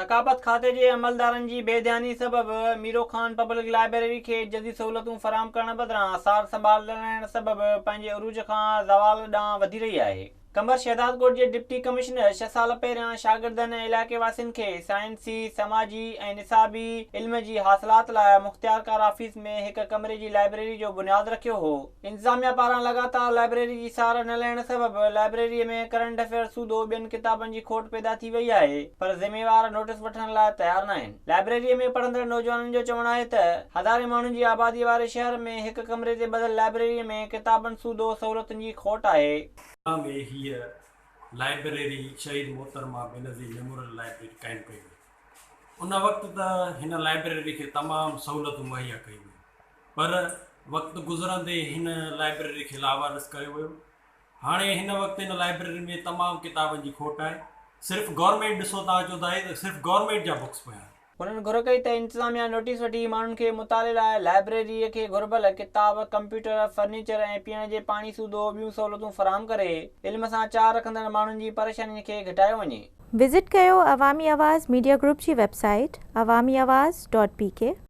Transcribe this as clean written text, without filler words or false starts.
ثقافت کاتي جي عملدارن جي بي ڌياني سبب ميرو خان پبلڪ لائبريري کي جديد سهولتون فراهم ڪرڻ بدران سار سنڀال نه لهڻ سبب پنهنجي عروج کان زوال ڏانهن وڌي رهي آهي. قمبر شهدادڪوٽ جي ڊپٽي ڪمشنر ڇهه سال پهريان شاگردن ۽ علائقي واسين کي سائنسي، سماجي ۽ نصابي علم جي حاصلات لاء مختيارڪار آفيس ۾ هڪ ڪمري جي لائبريري جو بنياد رکيو هو. انتظاميا پاران لڳاتار لائبريري جي سار نه لهڻ سبب لائبريري ۾ ڪرنٽ افيئر سوڌو ٻين ڪتابن جي کوٽ پيدا ٿي وئي آهي پر ذميوار نوٽيس وٺڻ لاء تيار ناهن. لائبريري ۾ پڙهندڙ نوجوانن جو چوڻ آهي ته هزارين ماڻهن جي آبادي واري شهر ۾ هڪ ڪمري تي ٻڌل لائبريري ۾ ڪتابن سوڌو سهولتن جي کوٽ آهي. ۾ هيء لائبريري شهيد محترمه بينظير ميموريل لائبريري قائم ڪئي وئي. ان وقت ته هن لائبريري کي تمام سهولتون مهيا ڪيون ويون. پر وقت گذرندي هن لائبريري کي لاوارث ڪيو ويو. هاڻي هن وقت هن لائبريري ۾ تمام ڪتابن جي کوٽ آهي. صرف گورنمينٽ ڏسو توهان چوندا هي ته صرف گورنمينٽ جا بڪس پيا آهن. هنن گهر ڪئي ته انتظاميا نوٽيس وٺي ماڻهن کي مطالعي لاء لائبريري کي گهربل ڪتاب، ڪمپيوٽر، فرنيچر ۽ پيئڻ جي پاڻي سوڌو ٻيون سهولتون فراهم ڪري علم سان چاهه رکندڙ ماڻهن جي پريشانين کي گهٽايو وڃي. وزٽ ڪيو عوامي آواز ميڊيا گروپ جي website Awami Awaz dot P K.